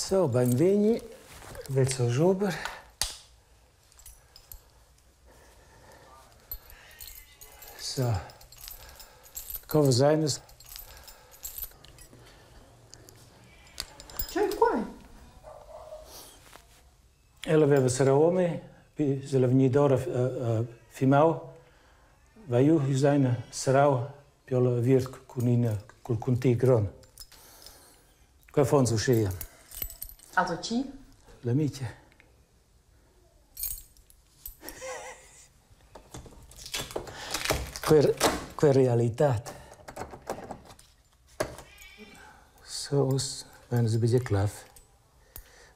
So, beinvegni, vezzo Jober. So, co vesein nus? Tgei quei? Ella aveva serrau me, pi se la vegnida ora fimau, vai ju usaina serrau, pi ho aviert cun ina cul cunti grond. Quei fons uschia. Also chi? L'amica. Quei, quei realitad. So, uss vein nus buca clav.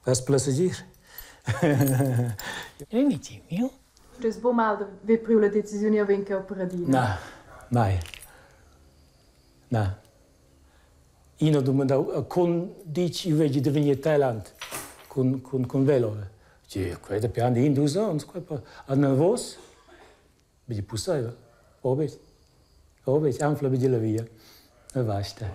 Vas plasagir? Stess buca mal da ver priu la decisiun jeu vegn cheu per adina. Na, mai. Na. Ina dumandau con ditg io vegli da vegnir a Thailand cun, cun, cun velo. Tgi, quei da pian in dus onns, quei pa. Anavos? Bigl pussaivel. Obet. Obet, anfla bigl la via. E basta.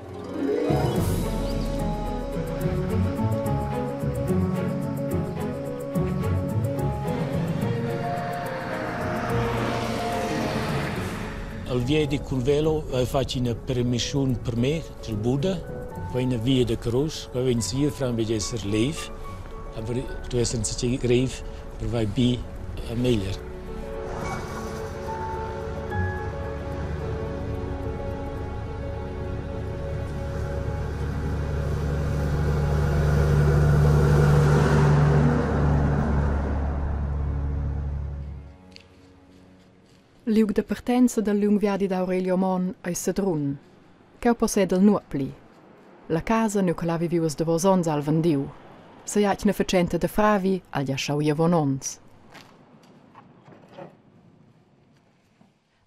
Al viedi cul velo hai fatg ina permissiun per me, il Buda, quei ina via da crusch, quei vegn sia franc vegl esser lev, aber du esser insatgi grev per vai bi meglier. Liug da partenza dal liung viadi d'Aurelio Monn ei Sedrun. Cheu posseda el nuot pli. La casa nua ch'el ha viviu ils davos onns ha el vendiu. Sia atgna fatschenta da fravi ha el gia schau ir avon onns.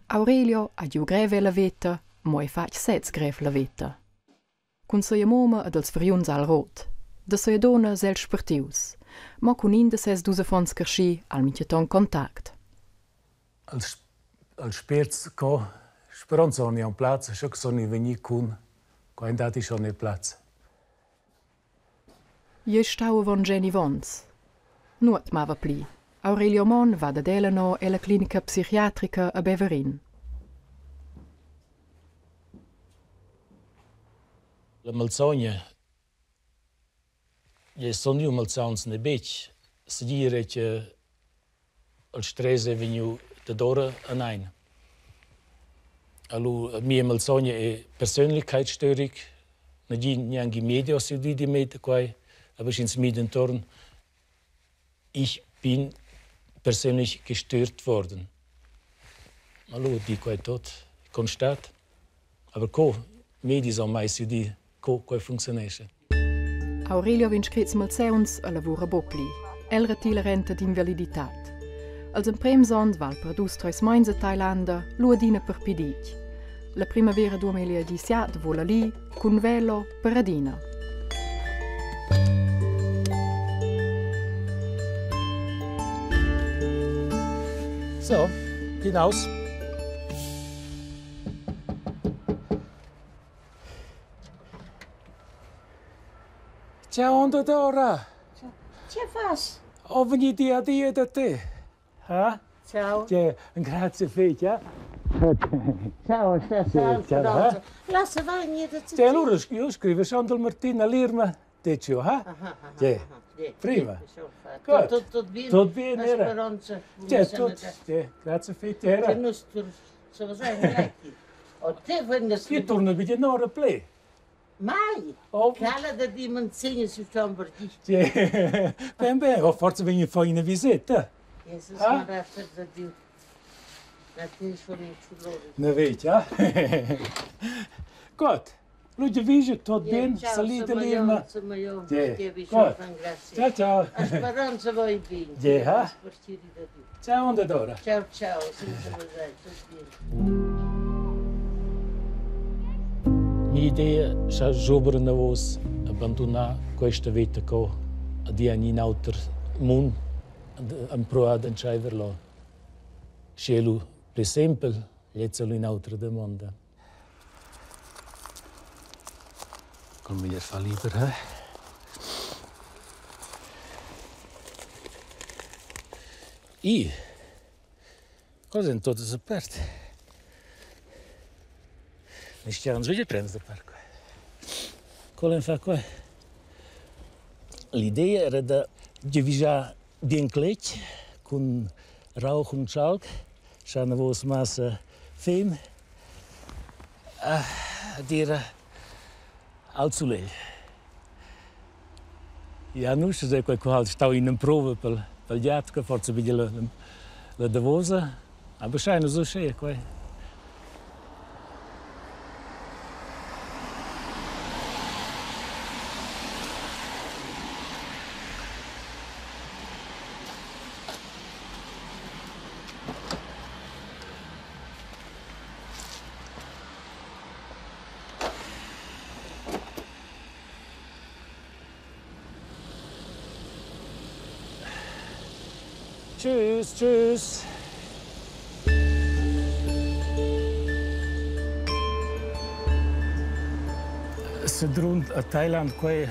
Aurelio ha giu grev ella veta, mo ei fatg sez grev la veta. Cun sia mumma ed els fargliuns al rot. Da sia dunna s'el spartius. Mo cun in da ses dus affons carschi ha el mintgaton contact. Als, als spierts co speronza on in plaz, scho che son vegnì cun, qua in dati schon il plaz. Jeu stau avon Jenny Vons. Nuot mava pli. Aurelio Monn va dad ella no ella clinica psichiatrica a Beverin. La malsogna Jeu sun iu malsauns ne betg. Segir è che il stress è vegniu dadora anein. Allura mia malsogna è Persönlichkeitsstörung. Nagin gnanc media si di di da quai, aber sch'ins mida enturn. Ich bin persönlich gestört worden. Allura di quai tot constat. Aber co medis han mai sudì co quai funcziunescha. Aurelio vegn screts malsauns e lavura buc pli. El retila renta d'invaliditad. Els emprems onns val per dus treis meins a Tailanda, lu adina per pli ditg. La primavera 2017 vola lì cun velo per adina. So, hinaus. Ciao onda Dora. Che fas? Ho vegnì a dir da te. Ha? Ciao. Tge, grazie figlia. Ciao, ciao. Lassa vegnir da te. Allora io scrivo schon Martina Lirma, dice ha? Tge, prima. Gut. Tutto, tutto bene. Tutto bene, era. Speranza. Tge, tut, tge, grazie figlia, era. Io torno a un'ora play. Mai! Oh. Cala da dir manzegna su chamber di. Ben ben, o forse vegn a fare una visita. Jesus ah? da Dio. La te sono in Ne vedi, ah? Gut. Lu divisa tot bien, salida Lirma. Ciao ciao. A speranza voi bene. Yeah. Ciao Andadora. Ciao ciao, senza tutto bene. Mia idea scha giuber enavos abandonar questa veta co ad ir en in auter mund empruar d'entscheiver là. Sche lu pli sempel, gliez è lu in'autra damonda. Col meglier fa liber, eh? I, cosa in totas aperte. Ne stiamo svegli prendere per qua. Cosa fa qua? L'idea era da giavischar bien cletg cun rauch und schalk, scha anavos massa fem, ad ir al sulegl. Ja, nus è quei qual stau in emprova pel pel giat, che forsa piglia la, la davosa. Aber schein so schön, quei. Tschüss, tschüss. Sedrun a Thailand quei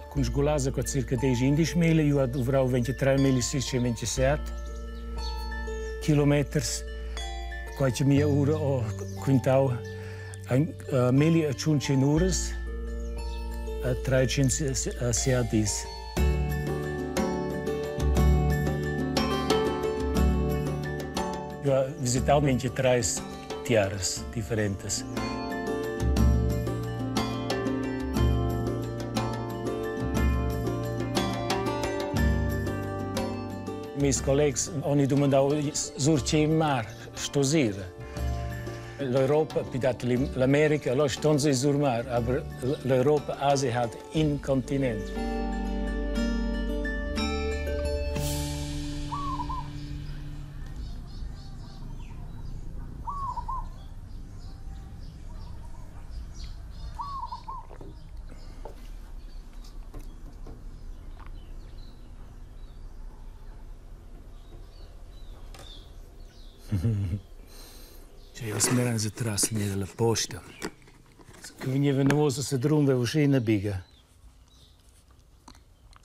cun sgulasa qua circa 10-11 mila, io ho duvrau 23.627 kilometers. Quai che mia ura ho quintau milli e tschunchen uras e 306 dis. Io ho visitau 23 tiaras differentas. Mes collegs han dumandau sur tgei mar sto ir. L'Europa, pi dat l'America, allora ston sie sur mar, aber l'Europa, Asia hat in continent. Jeu smeran atras nella posta. Che vegniva anavos a Sedrun veva uschè ina biga.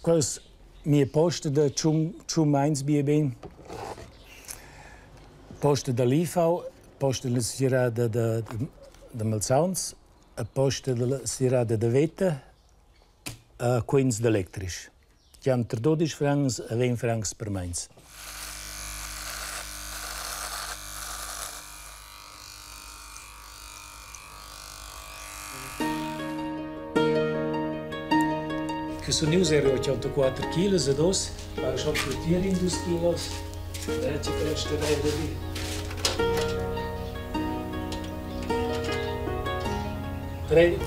Quels mia posta da tschun tschun meins bia bein. Posta da l'IFAU, posta dalla segirada da, da malsauns, posta dalla segirada da veta e quints d'electrisch. Gianter 12 francs e 20 francs per meins. Che sun ius ero 84 kilos ed oz war schon für tier in dus kilos. Ci che la da di. Tre,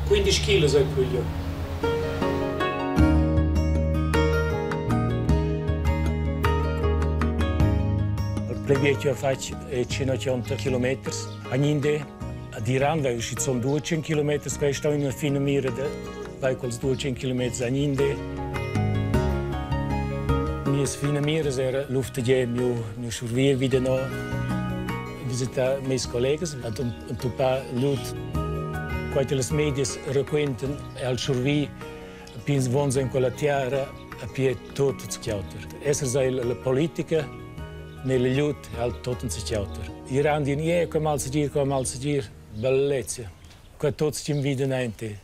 15 kilos ho piglio. Il pli vecchio ha fatg 180 kilometers. Agninde ad Iran vai schizun 200 kilometers, quei è stau ina fina mira da vai quels 200 kilometers agninde. Mies fina miras era luftegier miu miu survir wieder no visitar mes collegas ad entupar lut quai che las medias raquentan al survir pins vons en quella tiara a pie tot auter. Esser sei la politica nella lut al tot auter. Iran din je, qua mal segir, qua mal segir, bellezia. Qua tots ci inviden ainte.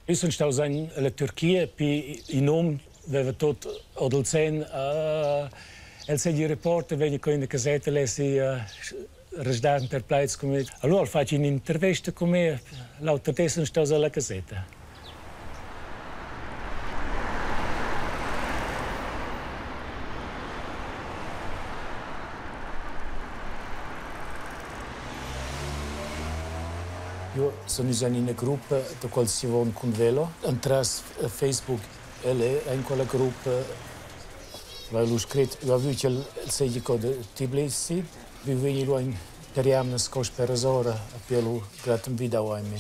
Io sono stato in la Turchia, pi in um aveva tot odolcen el sedi reporter vegni con in casetta lesi resdar per plaids con me. Allora faccio un'intervista con me, l'altra te sono stato alla casetta. Io sono in una gruppa da qual si von con velo. Entras Facebook el è in quella gruppa Weil lu scrit, io avevo che il sedico de Tbilisi, vi veni lu in per jamnas cos per ora, a pielu gratum video a me.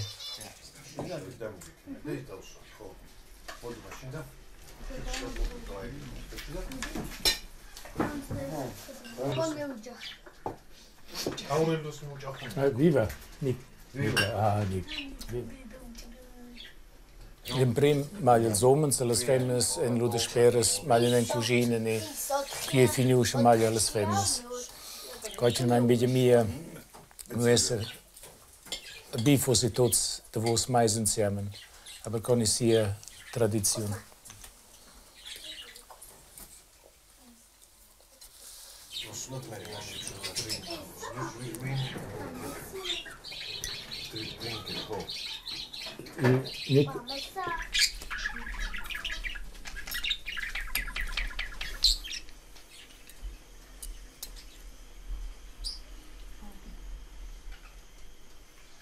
Viva, Nick. Viva. Ah, Nick. Viva. L'emprim maglia els umens e las femnas en lur dasperas maglian en cuschina ne Chi è finiu sche maglia las femnas. Quai che mein biglia mia nu esser bi fossi tuts davos meis insieme. Aber con sia tradiziun.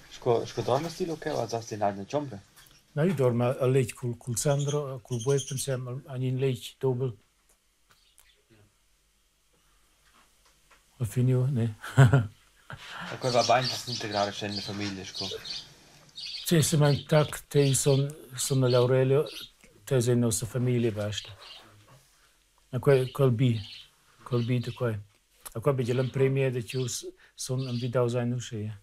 Sco, sco dormas ti lu cheu? Also hast du in eigene chombra? Na, io dormo a letg cul, cul Sandro, cul bueb insieme, an in letg dobel. Ha finiu, ne? E quei va bein per s'integrar aschia en la famiglia sco? Sì, se mein tac, tei son, son l'Aurelio, te sei nossa famiglia, basta. Ma quel, quel bi, quel bi da quei. A qua bi l'empremia da chius son envidaus ein uschia.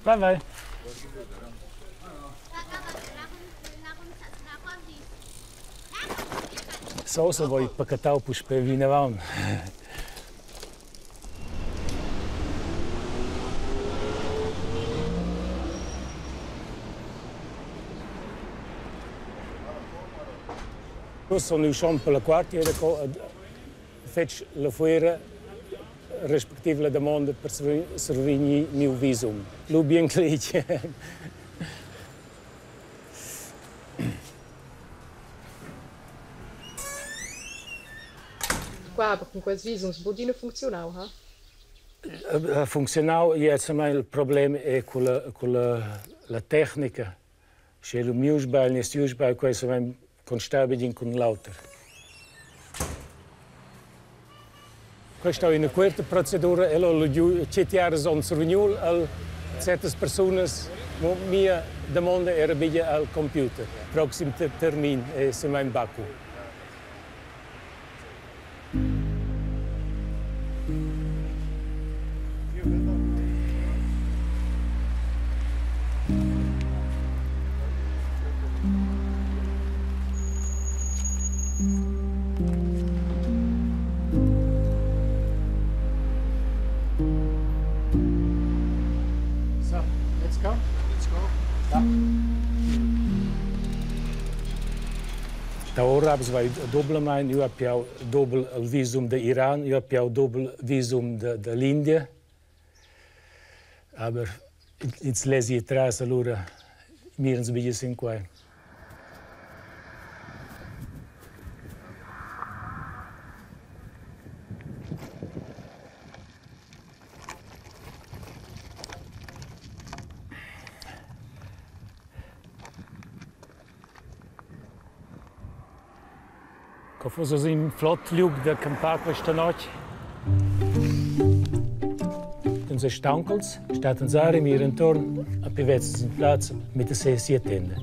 Bye bye. Sosa voi pacatau puspei vinavon. Nus sun ü schon per la quarta jeda co fetsch la fuera respectiv la damonda per survegnir miu visum. Lu bien cletg. Qua aber cun quels visums buc adina funcziunau, ha? Ha funcziunau, insomma il problem è culla, culla la tecnica. Sche lu miu sbagl ni siu sbagl, quei savein constar in cun l'auter. Questa è una quarta procedura, ella ha giu tschettiaras on survegniu al certas persunas, mo mia domanda era biglia al computer. Proxim termin è semain Baku. So, let's go. Let's go. Ja. Da ora vai doblamain, io ho dobel il visum de Iran, io ho dobel visum de, de l'India. Aber ins lesi tras allura mirens biglias in quai. Co fuss in flott liug da campar questa notg. Uns ei staunchels, stattan sari mir enturn a pivezzas in plaz mit der sia tenda.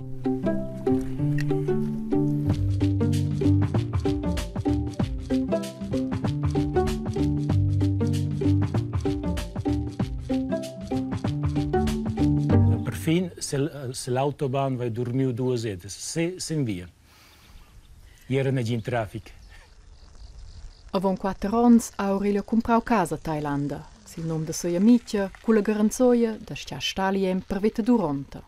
Perfin se l'autobahn vai dormiu duas edas, se sen via. Era nagin traffic. Avon quater onns ha Aurelio cumprau casa a Tailanda, sil num da sia amitga culla garanzoia da stiar stalien per veta duronta.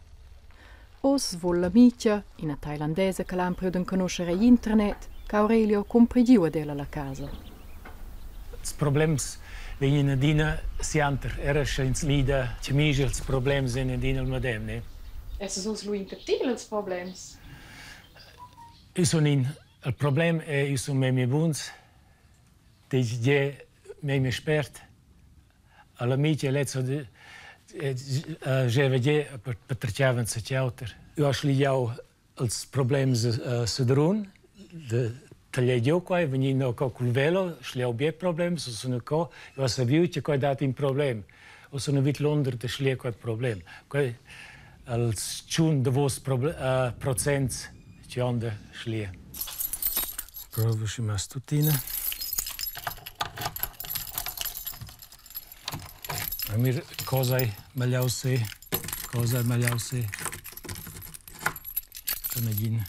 Oz vul l'amica, ina tailandesa che l'ha empriu d'enconuscher egl internet, che Aurelio cumpri giu ad ella la casa. Ils problems vegnan adina sianter, era sche ins mida chemisch ils problems vegnan adina il medem, ne? Essas vus lu incatil els problems? Io sun in il problem è io sun memia buns, dic gie memia spert. All'amici lezza geva gie patertgiava enzatgi auter. Io ho schligiau ils problems a Sedrun, de taglier giu quei, vegnir no co cul velo, schliau bia problems, sono co, io ho saviu che quei dat in problem. O sono vidlunder da schliar quei problem. Quei els tschun davos procents che han da schliar. Provo schi mas tuttina. Mir cosa hai magliau si, cosa hai magliau si. Nagin.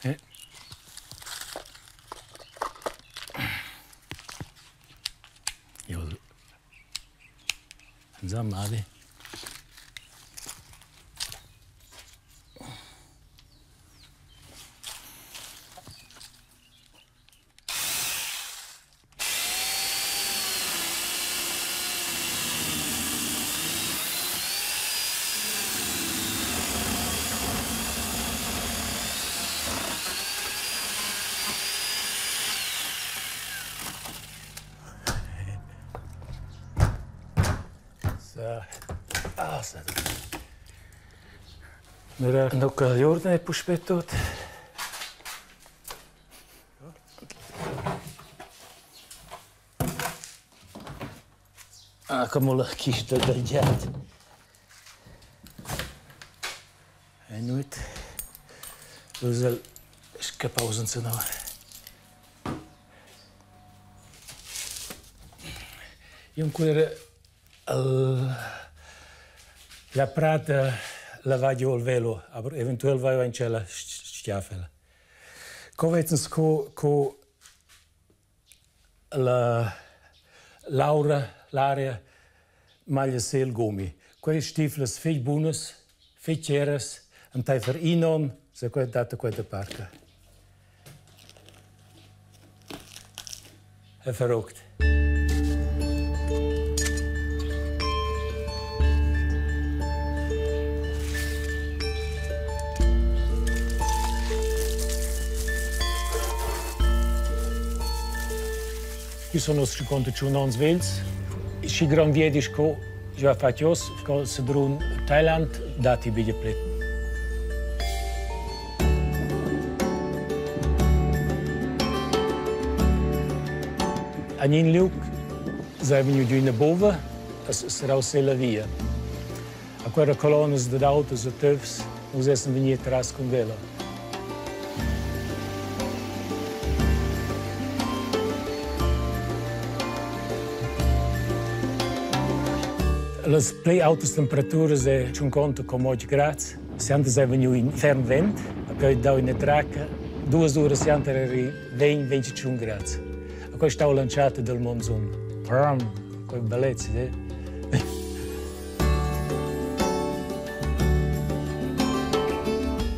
Eh. Io Insomma, So. Ah, so. Mira, nuca giorno è puspè tut. Ah, come la chista del giat. E nuot. Uss el scappaus enzanua. Io ancora el la prata la va giu al velo, aber eventuell vai aunc la stiafela. Co vezzens co co la l'aura, l'aria maglia sil gummi. Quei stiflas fetg bunas, fetg cheras, enteifer in onn se quei dat quei da parca. È verrückt. Io sono 51 onns vegls. Schi grond viedi sco jeu hai fatg oz, sco Sedrun Thailand, datti bia pli. En in liug sei vegniu giu ina bova e serrau silla via. A quella colonnas dad autos e töfs nus essan vegni atras cun velo. Las pli autas temperaturas è tschunconta com otg grads. Sianter è vegniu in ferm vent, ha poi dau ina tracca. Duas uras sianter eri 20, 25 grads. A quei stau l'entschatta del monsun. Pram, quei bellezia, eh?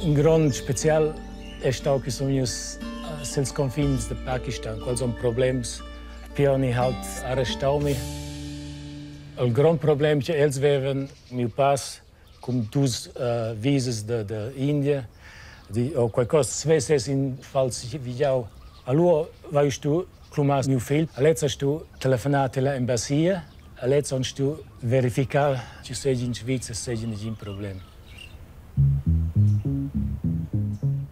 In grond special è stau che sun ius sils confins de Pakistan, quels han problems. Pioni halt arrestau mi. Il grond problem che els vevan miu pass cum dus visas de, de India, di, o qualcosa svess es in falsifiau. Allura vai stu clomar miu figl, a lez hast du telefonat alla embassia, a lez han stu verificar che seigi in Svizra seigi negin problem.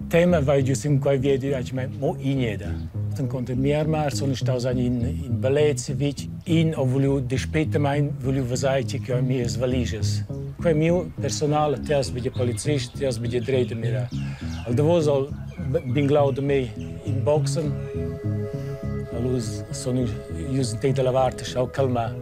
Tema vai giu sin quei viedi eigentlich mo ineda. Dann konnte mehrmals sono staus in in bellezia vitg. In ho voulu dispetamain voulu vesair che ho mias valigias. Quei miu personal, ti has bi polizist, ti has bi dret da mirar. Al davos al binglau da me in boxen. Allora sono ius in te dalla vart schau calmar.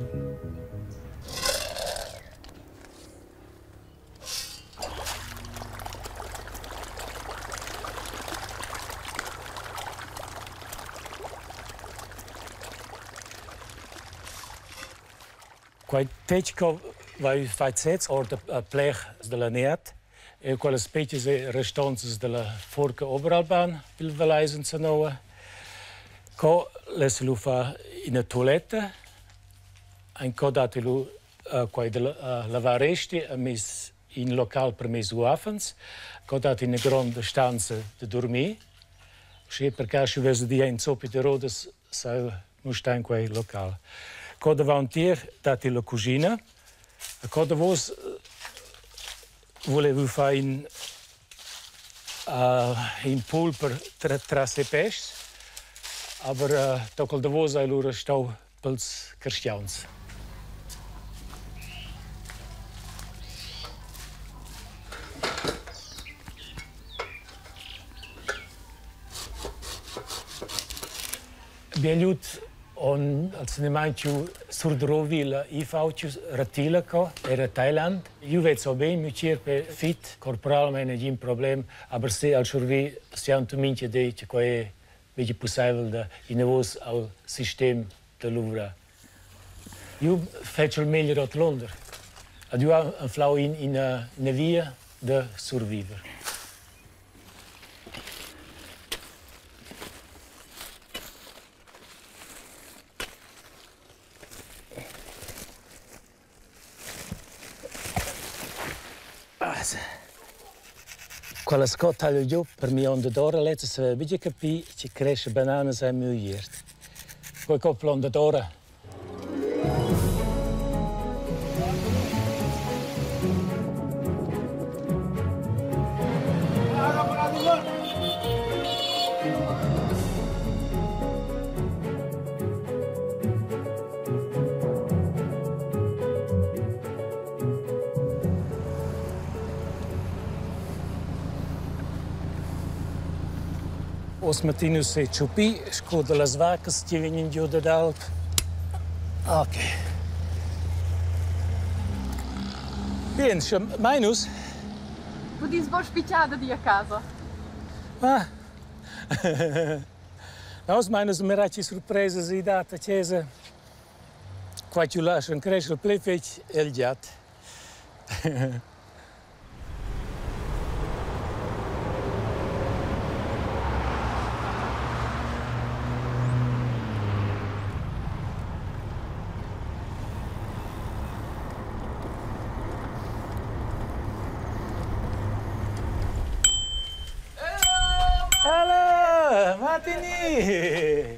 Quei tetg co vai fatg sez or da plech dalla Neat e quellas petgas e restonzas dalla Furca Oberalbahn il Valais enzanua. Co less lu far ina tualetta, ein co dat lu quei da lavar resti a mis in local per mes uaffens, co dat ina gronda stanza da dormir. Sche per caso vess di ein zoppi de rodas sa nus stein quei local. Co davantier dat la cuschina. E co davos volevo far in in pool per tras e peschs, aber toc al davos ei lura stau pels cristians. Biagliut On als nemainciu surdrovi la IV ratila co era Thailand. Io vezzo ben mio chierp fit, corporalmente nagin problem, aber se al survi sianto mincha di che quai è vegli pussaivel da inavos al sistem da luvrar. Io fetsch il meglier ordlunder. Ed io anflau in ina, ina via da surviver. Quella sco taglio giu per mia onda d'ora lezza saveva buca capir che cresce bananas ei miu iert. Quei co l'onda d'ora. Oz Martinus ei tschupì sco dallas vaccas che vegnan giu dad alp. Ok. Bien, sche mein nus. Pudis buc spitgar da dir a casa? Ah. Oz mein nus mirar che surpresas ei dat a chesa. Qua ch'jeu lasch encrescher pli fetg el giat. Hallo, Martini!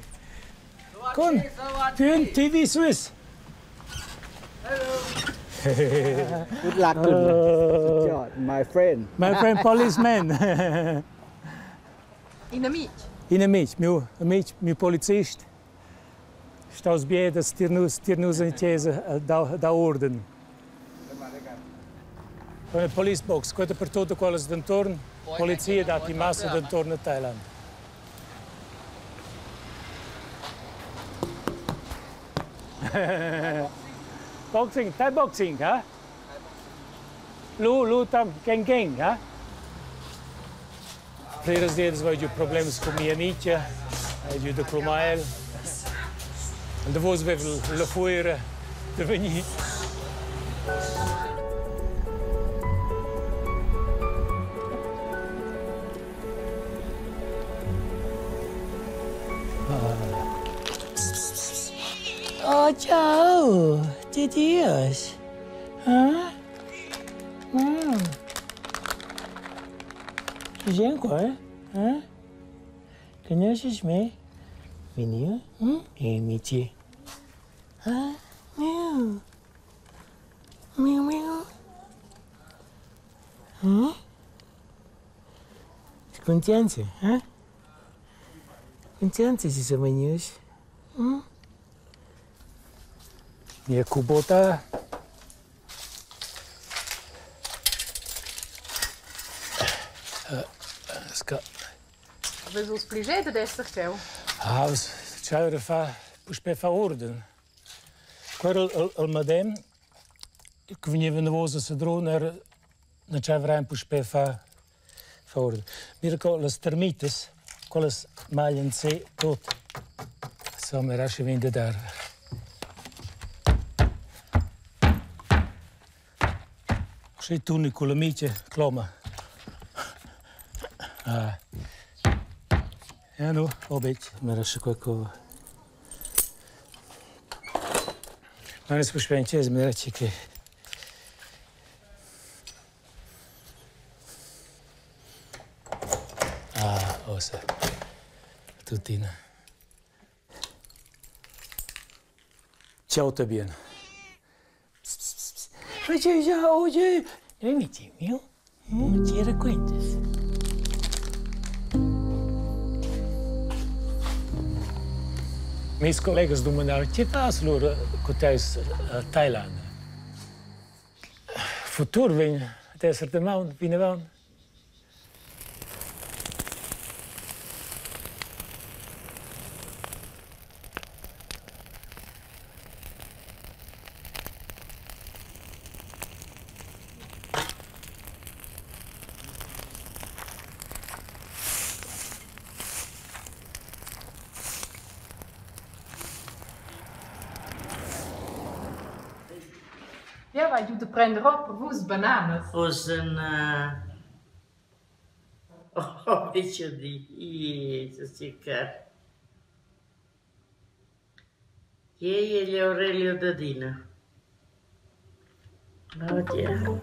Cun Tün TV Swiss. Good luck, good luck. สุดยอด my friend. My friend policeman. In amic. In amic, miu amic, miu polizist. Staus biedas tier nus, tier nus in chiesa da uorden. Con il police box, quella per tutte quelle d'intorno, polizia dat in massa d'intorno a Thailand. Boxing, Thai boxing, ha? Lu, lu tam geng geng, ha? Pliras dias vai giu problems cun mia amica, hai giu da clomar el. Und davos veva la fuira da vegnir. Oh, ciao! Ti dias? Ah? Mm. Viens qua, eh? Eh? Conosces me? Veniva? Hm? E amici? Ah? Miau. Miau, miau. Hm? Contenti, eh? Contenti si sono venuti? Hm? Mia Kubota. Ska. Vus vus pli dad esser cheu? Ah, tscheu da fa puspè fa urden. Quel il, il medem che vegniva enavos a Sedrun era na tscheu puspè fa fa urden. Mira co las termitas, quellas maglian se tot. Insomma, era aschi vegn da dar. Sche tuni culla micha cloma. Ah. Ja, nu, ho betg. Mira sche quei co. Non es puspè in chesa, mira che Ah, ussa. Tuttina. Ciao Tabien. Oye, miu, ti raquintas? Mes collegas dumandavan, tge fas lura cu teis a Thailand? Futur vegn ad esser damaun vinavant. Jeu vai giu da prender ora per vus bananas. Uss en Oh, che di, car. Ei è Aurelio da Dina. Oh, dear.